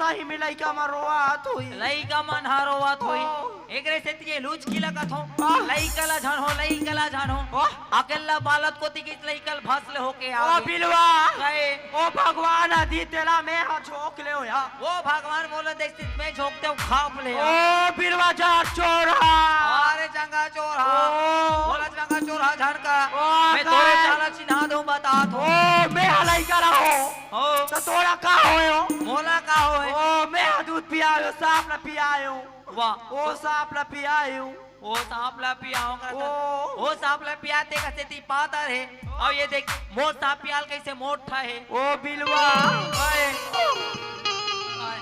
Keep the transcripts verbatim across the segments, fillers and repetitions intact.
सही में लइका मन रोवत होही। लइका मन ह रोवत होही। ओ। एकरे सेती ये लुचकी लगत हो। आ। लइका ला झन हो, लइका ला झन हो। ओ। अकेल्ला बालत कोती किस लइका ल भस ले होके ओ आवे। बिलवा। कहे। ओ भगवान अदी तेला मैं ह झोंक ले हो या। ओ भगवान मोला देख सित में झोंकते हो खाप ले। ओ बिलवा जहर चोर हा। अरे जंगा चोर हा। ओ। मोला जंगा चोर हा झन का। ओ मैं का? तोरे चाला चिन्हा दो बतात हो। ओ मैं ह लइका ला हो। हो। त तोला का होय हो? मोला का होय? ओ, मैं ह दूध पियायो, सांप ला पियायो। वाह। ओ सांप ला पियायो। ओ सांप ला पियाओ करत ओ। ओ सांप ला पियाते कसे ती पातर हे। अउ ये देख, मोर सांप पियाल कइसे मोट ठा हे। ओ बिलवा। ओए। ओए।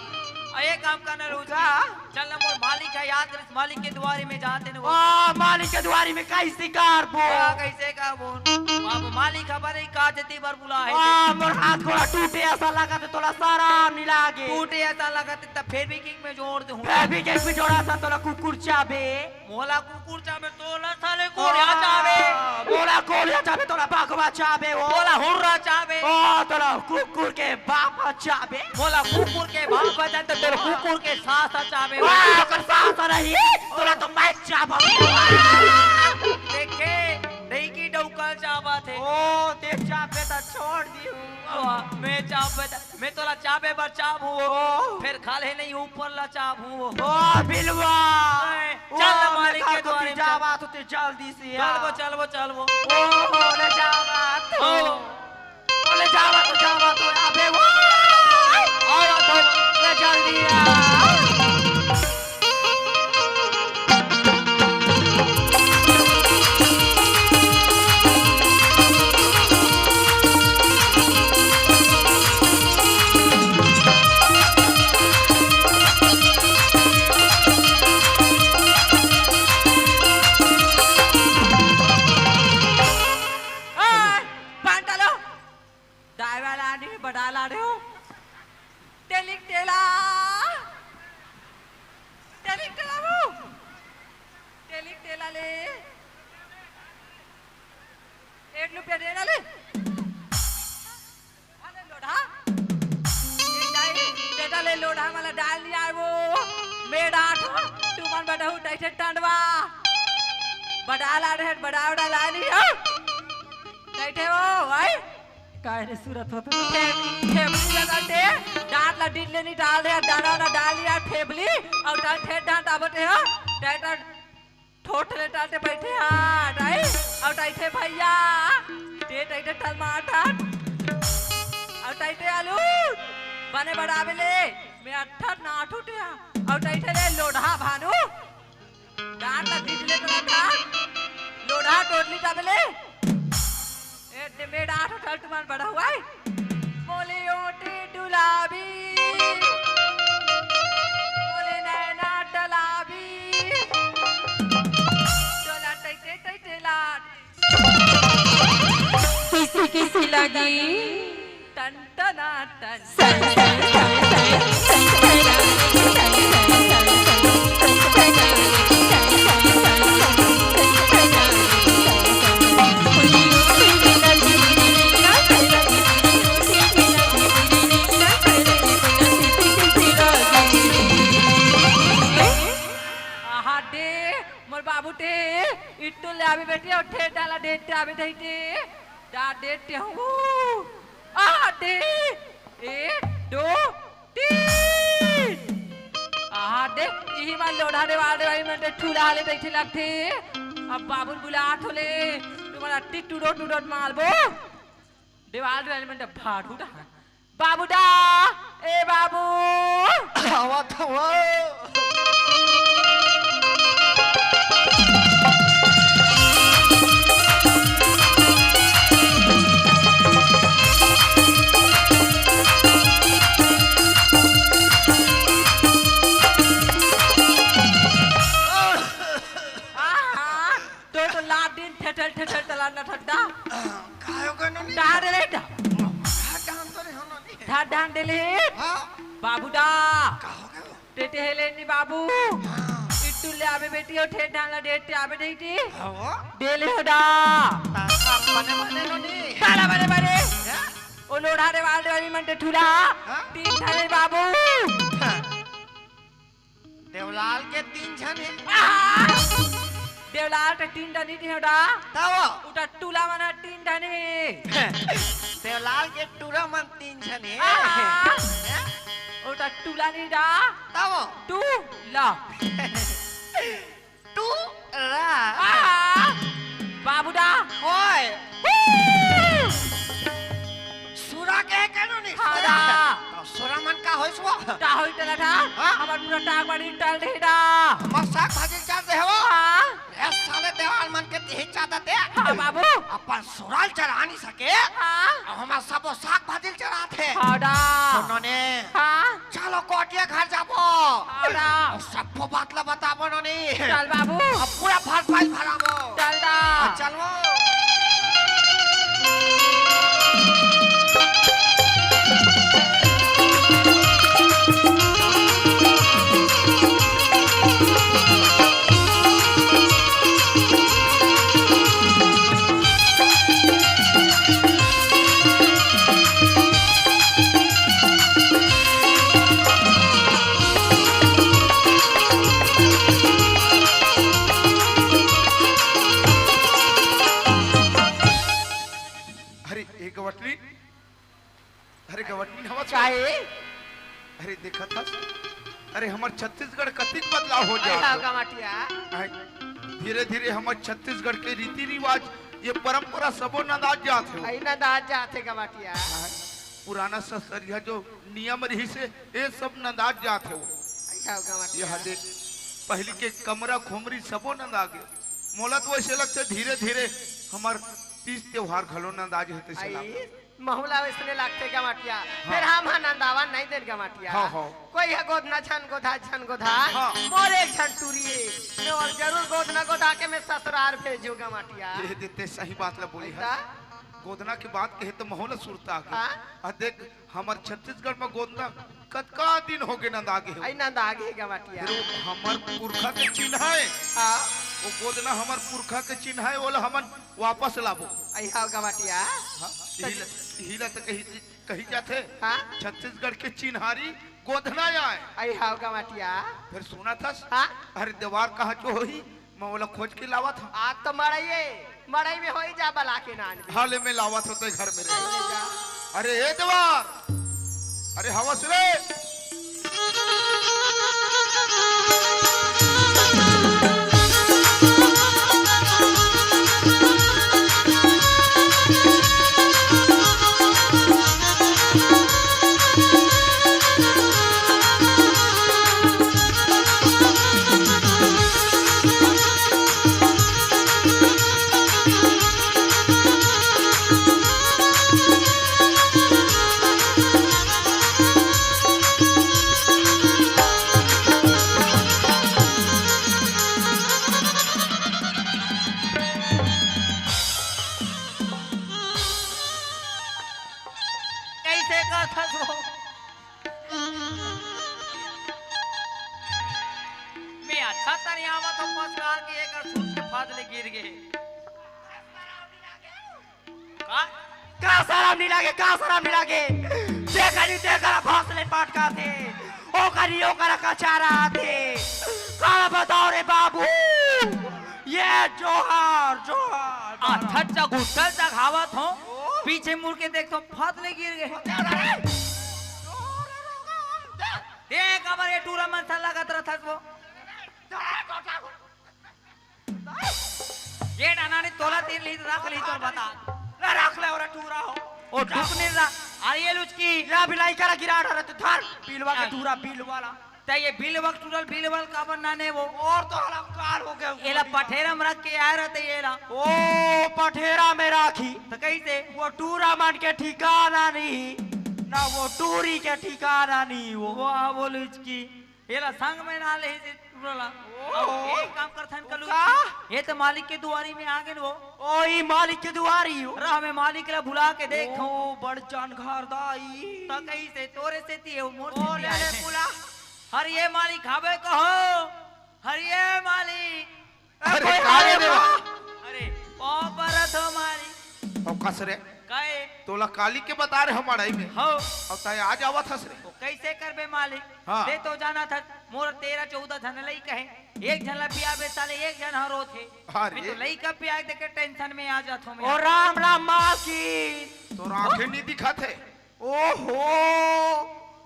अ, एक काम करना रोज। का? चल ना मोर मालिक ह याद कर, मालिक के दुवारी में जाते न वो। आ, मालिक के दुवारी में कइसे करबो? आ, कइसे करबो? अब मालिक ह बरे का जती बर बुला हे। आ, मोर हाथ गोड़ा टूटे असन लगत हे, तोला सरम नी लागे। टूटे असन लगत हे, त फेर भी किक में जोड़ दे हूँ। फेर भी किक में जोड़ा सा तोला कुकुर चाबे। मोला कुकुर चाबे, तोला साले कोरिया चाबे। आ, मोला कोरिया चाबे, तोला बघवा चाबे हो। तोला हुर्रा चाबे। ओ, तोला कुकुर के बाप चाबे। मोला कुकुर के बाप बजान त तोर कुकुर के सास चाबे। ओए, ओकर सास नहीं, तोला तो मैं चाबो। देखे, नहीं की डौका चाबा थे। ओ, ते चाबे त छोड़ दी हूँ। वाह, मैं चाबे त, मैं तोला चाबे बर चाबू। ओ। फिर खाले नहीं ऊपर ला चाबू। ओ, बिलवा। ओए, ओ, चल ना मैं मालिक के घर को द्वारे में जावा चल। तो ते जल्दी से आ। चलबो, चलबो, चलबो। ओ, ले जावा तो। ओ। ओले जावा तो, जावा तो, अबे वो। आओ तो, ले जल्दी आ। ओए, पान डालो। दाई वाला आनी बड़ा लाड़े हो। तेलिक तेला। तेलिक तेला वो। तेलिक तेला ले। एक रुपया देना ले। अरे लोढ़ा। ए दाई, बेटा ले लोढ़ा वाला डाल लिया वो। मेरा आठ, तुमन बड़ा हूँ, डाइठे टंडवा। बड़ा लाड़े है, बड़ा, बड़ा लानी है। डाइठे वो, भाई। काय रे सूरत होत हे? ठे-, ठेबली लगल ते, डांट ला डील ले नी डाल दे, दाना ना डाल लिया ठेबली, अउ डांट ठेठ डांट आवत हे, डांट ठोठ ले डांटे बैठे हा, डाई, अउ डाइठे भैया, ते डाइठे ठलमाट हाट, अउ डाइठे आलू, बने बड़ावे ले, मैं अट्ठर ना ठूटे हा, अउ डाइठे ले लोढ़ा भानू, डांट ला बिजले तला था। लोढ़ा टोटली तबले। ए, दे मेरा आठ उठल तुमान बड़ा हुआ है। मोले ओटे डुलाबी। मोले नैना डलाबी। डोला टैटे टैटे लाड। कैसे कैसे लगी? टन टना टन। आहा दे, मोर बाबू टे, इट्टू ले आवे बेटी, अउ ठेठ डाला डेट आवे दही टे, डा डेट हूँ। आहा दे, ए, दो, तीन। आहा दे, इही मन लोढ़ा देवाल देवाई मन दे ठूला हाले बैठे लगथे। अब बाबू ल बुलात होले, तुम्हारा अट्टी टूडो टूडो मारबो। देवाल देवाई मन दे भाड़ू डहा। बाबू डा, ए बाबू। आवत हवं। आहा, तो, तो लात दिन ठेठल, ठेठल तलान ना ठड्डा। कायो गनो नी? डांड ले डा। हाँ, डांड तो नहीं होना नहीं। ठा डांड ले। हाँ। बाबू डा। का हो गयो? टेटे हेले नी बाबू। हाँ। इट्टू ले आवे बेटी अउ ठेठ डांड ला डेट आवे नहीं टी। हाँ। डेले हो डा। ताका बने बने नो नी। ताला बने बने। हैं? ओ लोढ़ा देवाल देवाई मन दे ठूला। हाँ? तीन ठा ले बाबू। लाल के तीन झन हे। आहा! देवलाल के तीन ठन हे गा। तब? उटा टूरा मन तीन ठन हे। देवलाल के टूरा मन तीन झन हे। आहा! हैं? उटा टूरा नहीं गा। तब? टूरा। टूरा। आहा! बाबू दा। ओए। हू! सुरा के केनो नहीं? हाँ सुरा। दा। तो सुरा मन का होइस वो? का होई टला था? हाँ? हमर पूरा टांग बाड़ी टल दे दा। हमर साग भाजी चर दे हो। हाँ। ए साले देवाल मन के तिही चाहता दे। हाँ बाबू। अपन सुरा ल चरा नहीं सके। हाँ। अब हमर सबो साग भाजी ल चराथे। हाँ दा। सुनो ने। हाँ। चलो कोटिया घर जाबो। हाँ दा। अउ सबो बात ला बताबो नोनी। चल बाबू। अब पूरा भर फाइल भराबो। चल दा। हाँ, चल वो। अरे, ए गवटनी, अरे, गवटनी, हवा छोड़। काहे? अरे, देखत हस? अरे, हमर छत्तीसगढ़ कतिक बदलाव हो अरे, जात हाँ, हे। गमाटिया। आय, धीरे-धीरे हमर छत्तीसगढ़ के रीति-रिवाज, ये परंपरा सबो नंदात जात हे। अरे, नंदात जात हे, गमाटिया। आय, पुराना ससरिया जो नियम रहिस हे, ये सब नंदात जात हे। अरे, हाँ, गमाटिया। यह देख, पहिली के कमरा खोमरी सबो नंदा गे। मोला तो वैसे लगथे धीरे-धीरे हमर तीज त्योहार घलो नंदा जही तइसे आई, लागथे। महू ला वैसने लागथे गमाटिया। हाँ। फेर हम हा नंदावन नहीं देन गमाटिया। हाँ, हाँ। कोई ह गोधना झन गोधा, झन गोधा। हाँ। मोर एक झन टूरी हे। मैं ओला जरूर गोधना गोधा के मैं ससुरार भेजहूँ गमाटिया। ये दे तैं सही बात ला बोले हस। ऐसा? गोधना के बात कहे त महू ला सुरता आ गे। हाँ। आ देख, हमर छत्तीसगढ़ म गोधना कतका दिन होगे नंदा गे हे। आई नंदा गे हे गमाटिया। फेर वो हमर पुरखा के चिन्हा हे। हाँ। वो गोधना हमर पुरखा के चिन्हा हे, ओला हमन वापस लाबो। आई हाँ गमाटिया। हाँ, इही ला, इही ला त कही, कही जाथे। हाँ। छत्तीसगढ़ के चिन्हारी गोधना आय। आई हाँ गमाटिया। फेर सुनत हस? हाँ। अरे देवार कहाँ जो होही, मैं ओला खोज के लावत हँव। आज तो मड़ई हे, मड़ई में होई जा बला के नान। हाँ, ले मैं लावत हँव तैं घर में रहे। ले जा। अरे ए देवार, अरे हवस रे। कइसे कथस वो? मैं अच्छा तरियावत हँव, फसकार के एकर सूत के फस ले गिर गे। का? का सरम नइ लागे, का सरम नइ लागे? जेकरी तेकरा फस ले पटकाथे, ओकरी ओकरा कचाराथे। का बताओ रे बाबू? ये जोहार, जोहार, जोहार। अच्छा, चगुट्ठल चघावत हँव, ओ? पीछे मुड़ के देखथँव, फस ले गिर गे। देख, अबर ये टूरा मन सन लगत रथस वो। ये डाना ने तोला तीर ली, रख ली तोर बता। ले रख ले, ओरे टूरा हो। ओ, ढुक नहीं रहा। अरे ये लुचकी। या बिलाई करा गिरा रहा तो धर, बिलवा के आ। टूरा, बिलवा ला। त ये बिलवा के टूरा ल बिलवा ल काबर नाने वो? और तो हलाकार हो गया। एला पठेरा में रख के आए रहते ये ला। ओ, पठेरा में राखी। त कैसे? वो टूरा मन के ठिकाना नहीं, ना वो टूरी के ठिकाना नहीं वो। वाह, वो लुचकी। एला संग में ना लेही से टूरा ला। ओ। अब एक काम करथन कलू। का? ये तो मालिक के दुआरी में आ गेन वो। ओ, ई मालिक के दुआरी हो। रह, मैं मालिक ला बुला के देखथँव। ओ, बड़ जानकार दाई। त कैसे तोरे सेती हे, मोर ओ, सेती ले, आए ले, हे। बुला। हरिये मालिक हवे कहो। हरिये मालिक। अरे, कोई का रे हरे देवा? बा? अरे, पाँव परत हँव मालिक। ओ, कस रे? काहे? तोला काली के बता रहे हो मड़ई में। हो। अउ तैं आज आवत हस रे। तो कैसे करबे मालिक? हाँ। तैं तो जानत हस, मोर तेरह चौदह झन लइका हे। एक झन ला पियाबे साले, एक झन ह रोथे। अरे। मैं तो लइका पिया देके tension में आ जात हूँ मैं। ओ राम राम मालकिन। तोर आँखें नहीं दिखत हे। ओहो,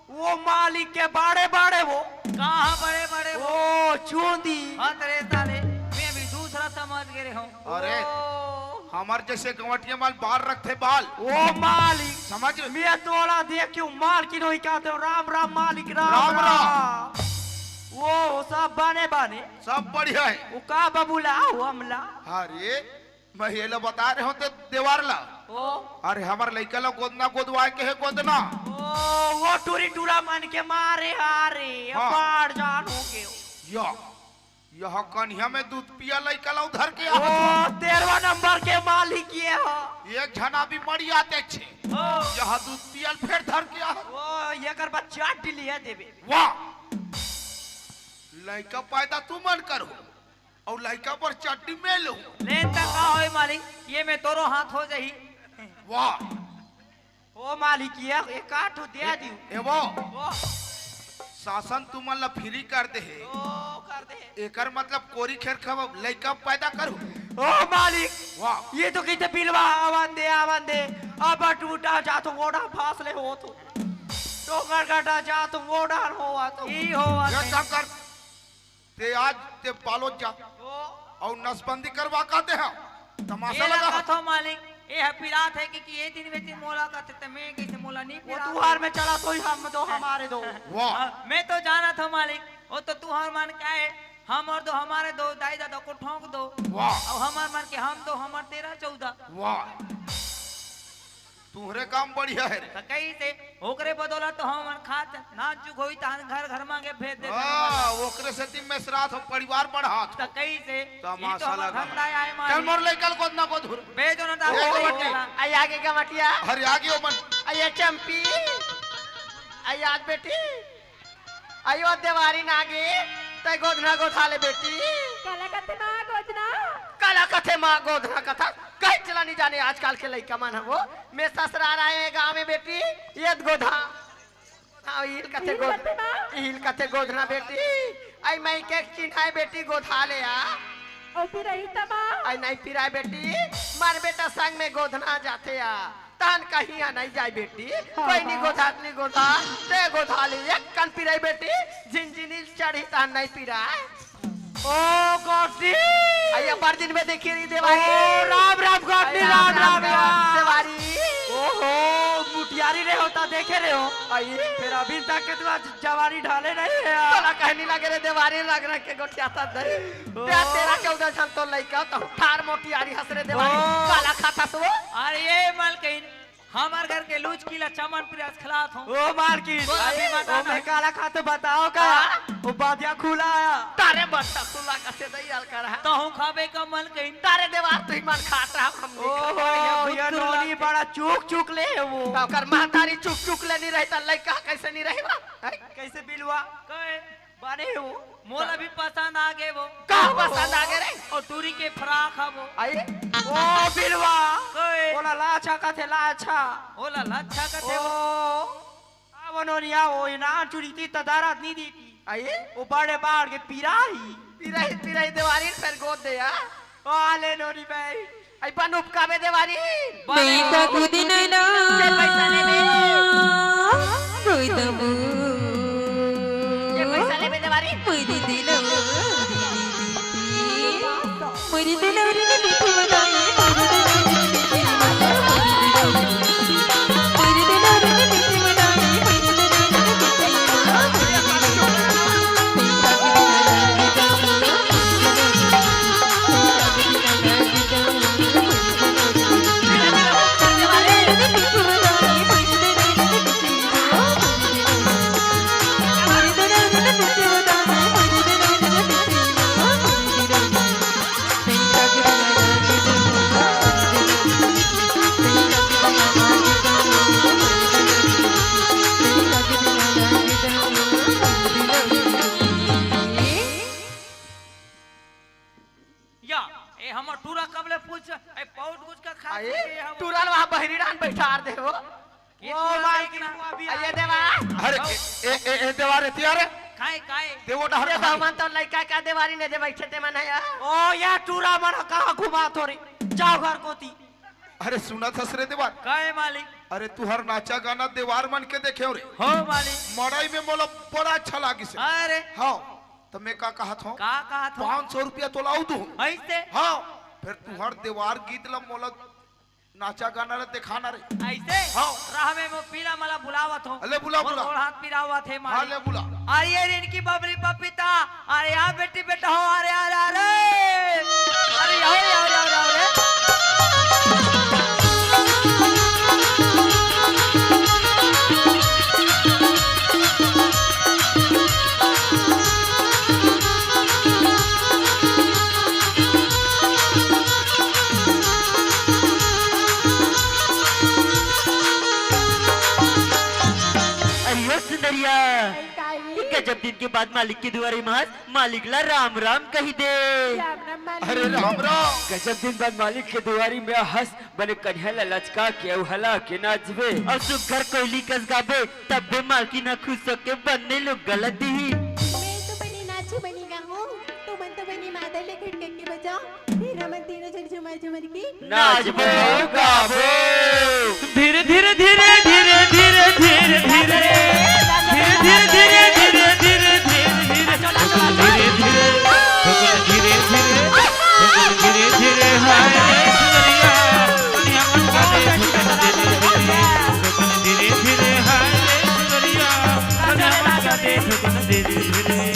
वो मालिक के बड़े बड़े वो। कहाँ बड़े बड़े वो? ओ चूंदी। हत रे साले, मैं भी दूसरा समझ गे रहे हूँ। अरे, ओ। हमर जैसे गंवटिया मन बाल रखथे बाल। ओ मालिक। समझ? मैं तोला देख के मालकिन होई कहत हूँ, राम राम मालिक, राम राम राम। राम। वो सब बने बने। सब बढ़िया हे। वो का बबुला, वो हमला। अरे, मैं ये ला बता रहे हों ते देवार ला। ओ। अरे, हमर लइका ला गोदना गोदवाए के हे, गोदना। ओ, वो टूरी टूरा मन के मारे हारे, हाँ। अपार जान हो गयो। या, यह कन्हिया में दूध पिया लइका ला उधर के ओ, आवत हो। तेरहवाँ नंबर के मालिक ये हो। एक झना भी मरियाते छे। ओ। यह दूध पियल फेर धर के आवत। ओ, एकर बच्चा डिलिया देबे। वाह। लइका पैदा तू मन करो। अउ लइका बर चड्डी में लूं। लेन त का होय मालिक, ये में तोरो हाथ हो जाही। वाह। ओ मालिक, ये एक आठ दे ए, दियो। ए वो। ओ। शासन तुमन ला free कर दे हे। ओ, कर दे हे। एकर मतलब कोरी खेर खब लइका पैदा करू। ओ मालिक। वाह। ये तो कहते बिलवा आवन दे, आवन दे। अब टूटा जा तो ओड़ा फासले हो तो। टोकर काटा जा तो ओड़ा हो आ तो। ई हो आ ये तो। काम कर। ते आज ते बालोद जा। ओ। अउ नसबंदी करवा का दे हा। तमाशा ये लगा हा। कथो मालिक, ये ह पिरात हे कि, कि ये दिन वे दिन मोला कथे, ते मैं कइसे मोला नहीं वो पिरात तुहार हे। में चला तो ही हम दो, हमारे दो। वाह। हाँ, मैं तो जाना था मालिक, वो तो तुहार मन क्या है, हमर दो, हमारे दो, दाई दादा को ठोंक दो। वाह। अउ हमर मन के हम दो, हमर तेरह चौदह। वाह। तुहरे काम बढ़िया हे रे। त कइसे? ओकरे बदौलत तो हमन खात, नाच जुग होई तहन घर घर मांगे भेज देत हाँ, हन। ओकरे सेती मेसरात हो, परिवार बढ़ात हो। त कइसे? तमाशा ई तो हमर लगा। धंधा आए मारी। चल मोर लइका ल गोदना गोद हुर। भेजो ना ए दादा, कबड्डी। चला। आई आगे गमटिया। अरे आगे ओ मन। आई ये चंपी। आई आज बेटी। अयो देवारी नागे, तै गोधना गोधा ले बेटी। काला कथे माँ गोधना? काला कथे माँ गोधना कथा? कहे चला नहीं जाने आजकल के लइका मन ह वो। मैं ससुरार आए गाँव में बेटी, ये गोधा। हाँ, हील कथे हील गोध-, कथे माँ? हील कथे गोधना बेटी। आई मैं के चिन्हाए बेटी गोधा ले आ। ओ पिरही त माँ? आई नहीं पिराए बेटी, मार बेटा संग में गोधना जाथे आ। तहन कहीं यहाँ नहीं जाए बेटी, हाँ, कोई नहीं हाँ। गोधात नहीं गोधा, ते गोधा ले एक कन पिराई बेटी, झिनझिनी चढ़ी तहन नहीं पिराए। ओ गोटी। अइया बड़ दिन में देखी रही देवारी। ओ राम राम गोटी, अइया राम राम राम राम यार। देवारी। ओहो, मुटियारी रे होता देखे रहे हो। आई। फिर अभी तक के तू आज जवानी ढाले नहीं है यार। तोला कहनी लगे रे देवारी रंग रंग के गोठियाता दे। ओ। तेरा, तेरा चौदह झन तो लइका तो ठार मोटियारी हंस रे देवारी। ओ। काला खाता सो। अरे ये मालकिन, हमर घर के लुचकी ला चमन प्रियास खिलात हूँ। ओ मालकिन, बोल, अभी मत ओ आना। मैं काला खातो बताओ का? हाँ? ओ बादिया खुला आया। तारे बट्टा खुला कसे दई अलकर है। तहूँ खाबे का मालकिन? तारे देवार तू ही मन खात रहा, हम नहीं ओ, खाबे। ये ये बुद्धू नोनी लागे। बड़ा चुक चुक ले है वो। तो ओकर महतारी चुक चुक ले नहीं रहता, लइका कैसे नहीं रही बा? हैं? कैसे बिलवा? कहे? बने हो। मोला भी पसंद आ गे वो। का पसंद आ गे रे? ओ टूरी के फ्राक ह वो। आई? ओ बिलवा। ओए। ओला लाछा कथे लाछा। ओला लाछा कथे ओ। वो। आवनो रिया ओ इनान चुरी ती तदारत नी दी ती। आई? ओ बड़े बाड़ के पिराही। पिराही, पिराही देवारी फेर गोद दे या। ओ आले नोनी भाई। आई बन उपकाबे देवारी। बने मैं हो। का खुद नहीं ना। के पैसा लेबे? कोई दम। के पैसा लेबे देवारी? कोई दे दे लो। कोई दे दे लो रे, मीठी बनाई। या, ए हमर टूरा कब ले पूछ, ए पाउट गुचका खा ए, टूरा ल वहाँ बहिरी डाहन बइठार दे हो। ये ओ टूरा मालकिन, देखना। अभी आ ये देवा। अरे, ए, ए, ए, ए, देवा रे, तिया रे। काय, काय? देवो डहर ये कहाँ? दामन तो लइका का देवारी ने दे बइठे ते मन हे यार। ओ, ये टूरा मन कहाँ घुमात हो रे? जाव घर कोती। अरे, सुनत हस रे देवार। काय मालिक? अरे, तुहर नाचा गाना देवार मन के देखेंव रे। हो मालिक। मड़ई में मोला बड़ा अच्छा लागिस हे। अरे। हाँ, त मैं का कहत हँव? का कहत हँव? पाँच सौ रुपया तोला अउ दूँ। अइसे? हाँ, फेर तुहर देवार गीत ला मोला नाचा गाना ला देखाना रे। अइसे? हाँ। राह में वो पीला मला बुलावत हो। ले बुला, मोर बुला। गोड़ हाथ पिरावत हे हाँ, मालिक। ले बुला। अरे ये रिनकी बबरी पपीता, अरे या बेटी बेटा हो, अरे, अरे, अरे। अरे, आओ, आओ, आओ, आओ रे। अरे ओ सुंदरिया, अरे काई? गजब दिन के बाद मालिक के दुआरे मास, मालिक ला राम राम कही दे। राम राम मालिक। अरे राम राम। गजब दिन बाद मालिक के दुआरी में हंस बने कन्हैया ला लचका के अउ हला के नाचबे। अउ सुग्घर कोइली कस गाबे, तब बे मालकिन ह खुश होके बने लोग गलत दिही। मैं तो बने नाचू बनी गाहूँ, तुमन तो बने मादर ले खटखट के बजाओ, फिर हमन तीनों झन झुमर झुमर के नाचबो गाबो। धीरे धीरे धीरे धीरे धीरे धीरे धीरे धीरे धीरे धीरे धीरे धीरे धीरे धीरे धीरे धीरे धीरे धीरे धीरे हाय रे सुंदरिया, कनिया मन का दे धुकन दे धीरे धीरे धीरे धीरे हाय रे सुंदरिया, कनिया मन का दे धुकन दे धीरे धीरे।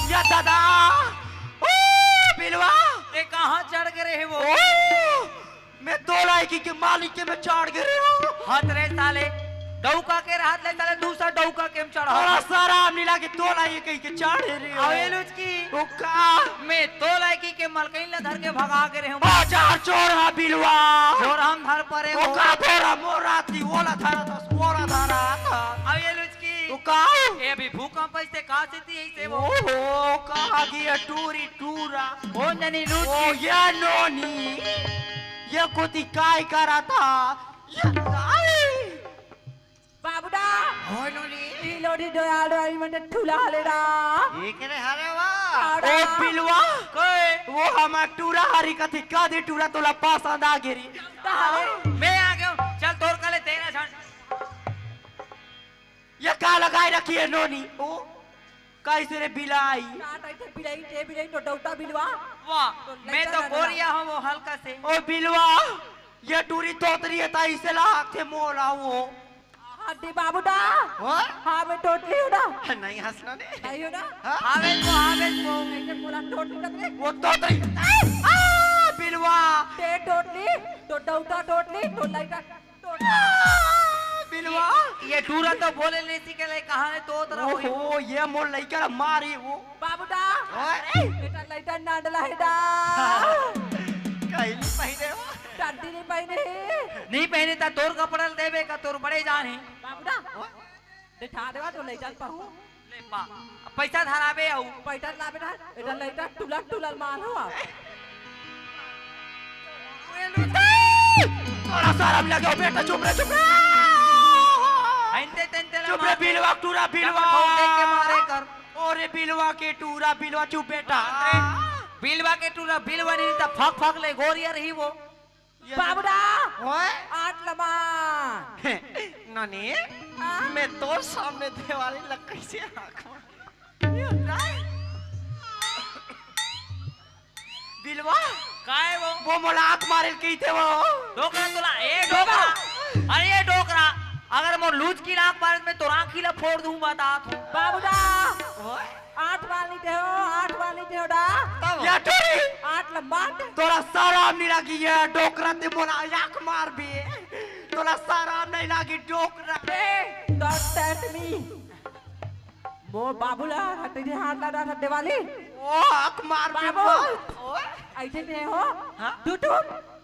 या दादा, ओ बिलवा, ए कहाँ चढ़ गे रहे वो? ओ, मैं तोला एकी के मालिक के मैं चढ़ गे रहे हो। हत रे साले, डौका के रहत ले साले दूसरा डौका के में चढ़ा। अरे सराम नीला के तोला एकी के चढ़े रहे हो। अबे लुचकी। ओ का? मैं तोला एकी के मलकइन ला धर के भगा गे रहे हो। बाजार चोर हा बिलवा। चोर हम धर परे ओ हो। का बोरा मोर रात की ओला धरा था, ओला धरा था। अबे लुचकी। ओ का? ए अभी भूकंप अइसे का स्थिति अइसे वो? ओहो, कहाँ गे टूरी टूरा? ओ ननी लूट ओ के। ये नोनी, ये कोती काय करा था? ये काय? बाबूडा। हो नोनी। ई लोरी डोया डोया ई मन ठुला ले रा। ये करे हरे वा? आड़ा। ओ पिलवा। कोई? वो हमार टूरा हरी कथी का दे टूरा तोला पसंद आ गेरी। का हरे? मैं आ गयो। चल तोर कले तेरा झंड। ये का लगाए रखी है नोनी? ओ, कैसे रे बिलाई? का टाइप है बिलाई, ते बिलाई तो डौटा बिलवा। वाह, तो मैं लइका तो ना गोरिया हूँ वो हल्का से। ओ बिलवा, ये टूरी तोतरी है, ताई से लाग थे मोला वो। हाँ, दे बाबूडा। हाँ? हाँ, मैं तोतरी हूँ ना। नहीं हंसना ने। नहीं हो ना? हाँ? हावे को, हावे को। ऐसे मोला तोतरी तक रे। वो तोतरी। आ, आ, बिलवा। ते तोतरी, तो डौटा तोतरी, तो लइका तोतरी। बिलवा। ये टूरा तो बोले नहीं सीखे ले, कहाँ है तो तरह वही। ओहो, ये मोर लइका ला मारी वो। बाबूडा। ओए। बेटा लइका नाडला है डा। कहीं नहीं पहने हो। टड्डी नहीं पहने है। नहीं पहने ता तोर कपड़ा देबे का तोर बड़े जान है। बाबूडा। ओए। दिखा देवा तो लइका पहू। ले बा, अब पैसा धराबे आऊ। पैसा लाबे ना, एटा लइका टुलर टुलर मार हो। तोरा शरम लगे हो बेटा, चुप रे, चुप रे। हंते तंते ला चुप रे, मार। बिलवा टूरा, बिलवा। चप्पल देख के मारे कर। ओरे बिलवा के टूरा, बिलवा चुप बेटा। बिलवा के टूरा, बिलवा नहीं त फक फक ले गोरिया रही वो। ये बाबूडा, ओए? आठ लमान। ननी, हाँ? मैं तोर सामने देवारी ला कैसे आँख मार? बिलवा, काय वो? वो मोला आँख मारे कहिथे वो। डोकरा तोला, ए डोकरा। अरे ए डोकरा, अगर मोर लूचकी ला आँख मारे, मैं तोर आँखी ला फोड़ दूँ, बता तू। बाबूडा। ओए? आठ बार नहीं देहो, आठ बार नहीं देहो डा। तब? या टोरी। आठ लंबाट। तोला शरम नहीं लागी ये डोकरा ते मोला आँख मारबे। तोला शरम नहीं लागी डोकरा। ए, don't touch me। मो बाबू ला हटे दे हाथ ला डा देवाली। ओ आँख मारबे बाबू। मत। ओए। ऐसे नहीं हो। हाँ? टुटू।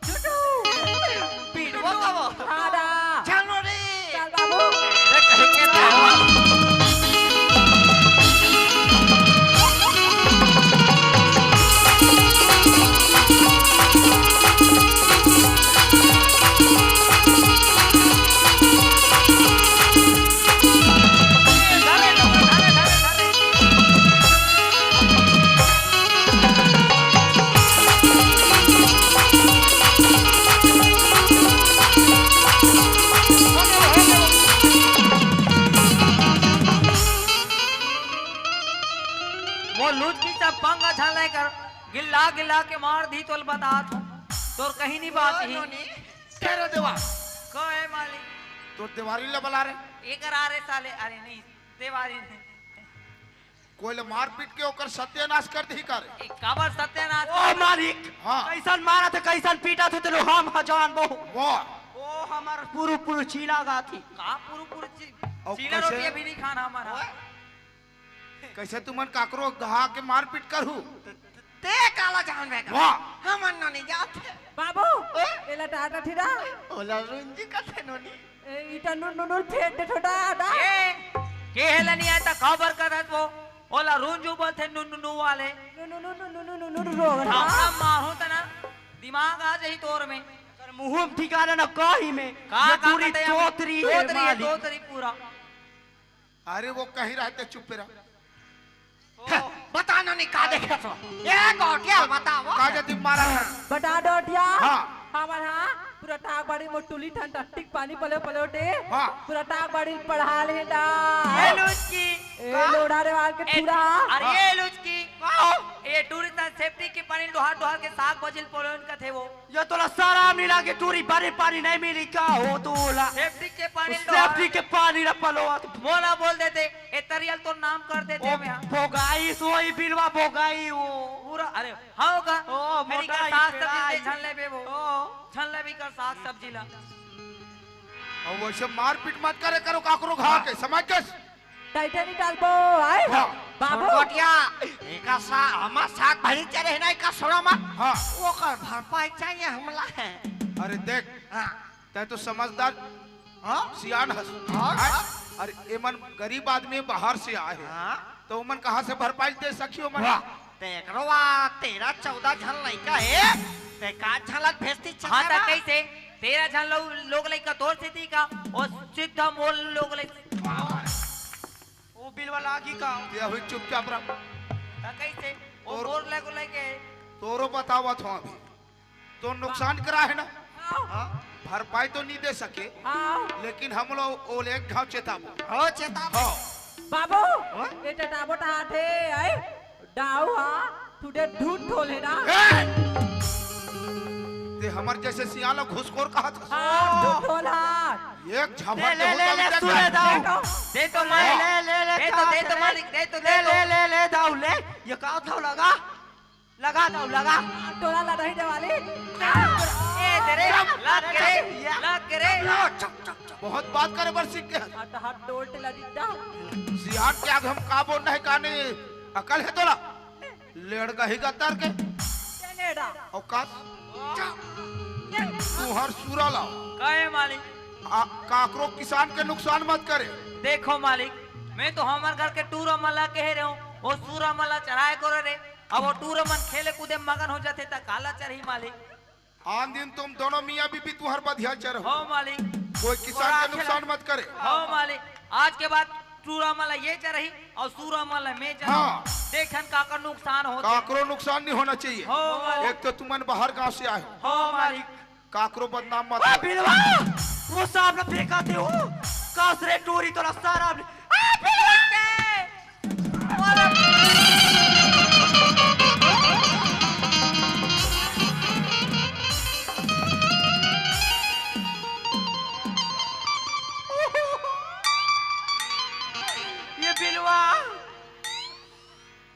टुटू। पीटबो तब। हाँ डा। चलो रे। चल बाबू। ए, कहीं के तो। वो लूचकी सब पंगा झन ले कर गिल्ला गिल्ला के मार दी तोल बतात हूँ। तोर कहीं नहीं बात ओ ही। नोनी, कह रे देवा। कहे मालिक। तोर देवारी ले बला रे। एकर आ रे साले, अरे नहीं, देवारी नहीं। कोई ले मारपीट के ओकर सत्यानाश कर दी कर। ए, काबर सत्यानाश? ओ मालिक, हाँ। कैसन मारा थे, कैसन पीटा थे, तेलो हम ह जानबो। वाह। ओ हमर पुरु पुरु चीला गाथी। का पुरु पुरु ची-, और चीला कैसे? रोटी अभी नहीं खाना हमारा। ओए, कैसे तुमन काकरो घा के मारपीट करहू? ते काला जानबे का? वाह। हमन न नहीं जात। बाबू, ओए? एला टाटा ठिरा। ओला रुंजी कथे नोनी। ए, इटा नुन, नुन, नुन, फेंक दे छोटा, दा। ए, के हेला नहीं आता, खबर करत वो। ओला रुंजू बोलथे नुन, नुन, नुन वाले। नुन, नुन, नुन, रोगड़ा। ठामड़ा मारू तना, दिमाग आ जाही तोर में। कर मुंह में ठिकाना ना कहीं में। का, ये का पूरी कहते हैं? तोतरी है तोतरी है, मालिक। तोतरी पूरा। अरे वो कहीं रहते, चुप रह। ओ। बता नोनी का देखे तो। ए गोटिया बताओ। का जति मारा है? बता डोटिया। हाँ। हमर हाँ, पूरा टाक बाड़ी में टुली ठन टट्टिक पानी पले पलोटे। हाँ। पूरा टाक बाड़ी पढ़ा ले डा। ए लुचकी। ए का? लोढ़ा रे वाल के ए, पूरा। अरे हाँ। ए लुचकी। का हो? ए टूरी ता सेफ्टी के पानी डोहार डोहार के साग बजिल पलोन कथे वो। ये तोला शरम नहीं लागे, टूरी बने पानी नहीं मिली का हो तोला? सेफ्टी के पानी लो। सेफ्टी के पानी ला पलोवा तो मोला बोल देते, ए तरियल तो नाम कर देते ओ, मैं। भोगाई सोई बिलवा भोगाई वो। पूरा, अरे, हाँ होगा। ओ, मेरी मोटा का ही सास सब पेड़ाई। जिलते झन लेबे वो। ओ। झन लेबे कर सास सब्जी ला। अब वैसे मारपीट मत करे करो काकरो घा के, समझ गस? टाइटैनिक डालबो, आय? हाँ। बाबू। छोटकोटिया, एका सा-, हमार साग भाजी चले है ना, एका सोना मा। हाँ। ओकर भरपाई चाहिए हमला है। अरे देख, हाँ। तै तो समझदार, हाँ? सियान हस। हाँ, आय? हाँ। अरे एमन गरीब आदमी बाहर से आए हैं। हाँ। तो ओमन कहाँ से भरपाई दे सकियो मन? वाह। ते एकरो वा तेरह चौदह झन लइका हे, ते का झन ला भेजती हाँ, चक्कर त मा? कैसे? तेरह झन लो-, लोग लइका तोर सेती का, ओ सीधा मोर लोग लइका। ओ बिलवा लागी का? ते अभी चुपचाप रह। त कैसे? ओ तोर-, मोर लइको लइके। तोरो बतावत हो अभी। तो नुकसान करा है ना? हाँ। हाँ? भरपाई तो नहीं दे सके, हाँ। लेकिन हम लोग ओले एक घाव चेताबो। हो, चेताबो। हाँ। बाबू, हाँ? ये चेताबो टहाथे, आय? डाऊ हा, तुझे ढूंढ ठोले ना। ए! ते हमर जैसे सियाला घुसखोर कहा था। हाँ, ढूंढ ठोला। एक झापड़ ले, दे ले, होता ले, भी ले, तक सुने नहीं। दाऊ। दे तो, दे तो ले, मालिक। ले, ले, ले, दे तो, का दे तो करे? मालिक, दे तो, ले, दे तो। ले, ले, ले, दाऊ, ले। ये का था लगा? लगा दो, लगा। टोला ला नहीं देवाली। ए, दे रे, लात के रे, लात के रे। बहुत बात करे बर सीख के। हट, हट, डोल टेला दिद्दा। सियान के आगे हम का बोल नहीं, का नहीं, अकल है तोला? लेड़ गही गतर के। ये लेड़ा। अवकाश। ये। तुहर सूरा लाओ। काहे मालिक? आ, काकरो किसान के नुकसान मत करे। देखो मालिक, मैं तो हमर घर के टूरा मन ला कहे रहे हूँ, वो सूरा मन ला चराए करो रे। अब वो टूरा मन खेले कूदे मगन हो जाते त काला चरही मालिक। आन दिन तुम दोनों मियाँ बीबी तुहर बधिया चर हो। हो मालिक। कोई किसान के नुकसान मत करे। हो मालिक, आज के बाद टूरा मन ला ये चरही और सूरा मन ला मैं चरही। हाँ। देखन काकर नुकसान होते। काकरो नुकसान नहीं होना चाहिए। हो मालिक। एक तो तुमन बाहर गांव से आए हो। हो मालिक। काकरो बदनाम मत आ, करो। बिलवा, वो सांप ला फेंका दे हो। कास रे टूरी तोला सारा आ, बिलवा। ये बिलवा,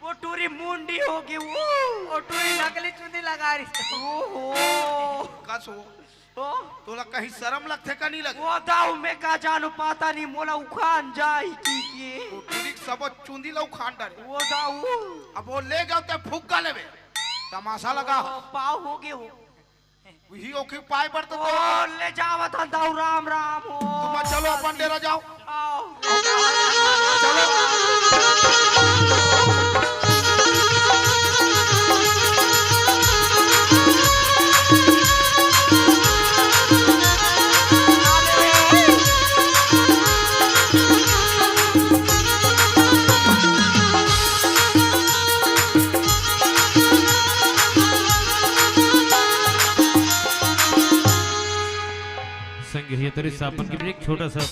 वो टूरी मुंडी होगे वो। वो टूरी नकली चुंदी लगा रही। ओहो। कस हो। ओ? तोला कहीं शरम लगथे का नहीं लगे? वो दाऊ, मैं का जानू, पता नहीं, मोला उखान जाई की के। वो टूरी के सबो चुंदी ला उखान डरे। वो दाऊ। अब वो ले जाओ ते फुग्गा लेवे। तमाशा लगा। ओ, पाव होगे हो। वही ओके पाए बर तो ओ, ले जावत हन दाऊ, राम राम हो। तुम चलो अपन डेरा जाओ। आओ। चलो। संगीत तरी सापन के एक छोटा सा